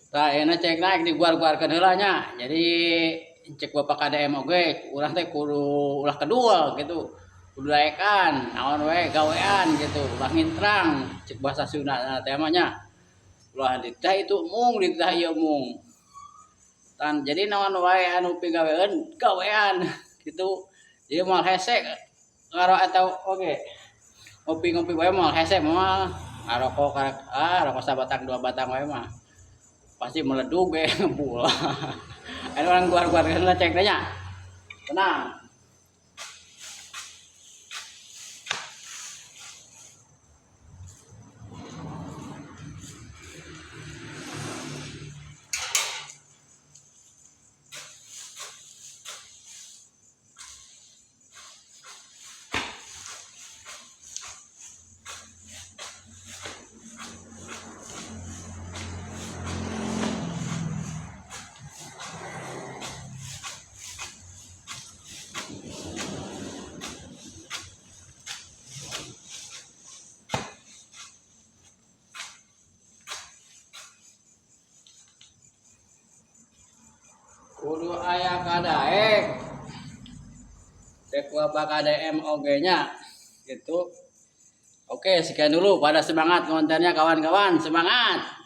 Tah ayeuna cek naik diguar-guarkeun heula nya. Jadi cek Bapak KDM oge urang teh kudu ulah kedua gitu. Kudu daekan naon we gawean gitu, ulah ngintrang cek bahasa Sunda teh mah nya. Ulah ditah itu mung ditah ieu mung. Tan jadi naon wae anu pigaweun gawean gitu. Jadi moal hese ngaro atau oge. Ngopi-ngopi wae moal hese moal ngarokok rokok sabatang dua batang wae mah. Pasti meledug ge ngebul. Anu orang guar-guarkeun lah cek nya. Tenang. Kudu aya kadaek. Cek Bapak KDM oge nya gitu. Oke, sekian dulu, pada semangat kontennya kawan-kawan, semangat.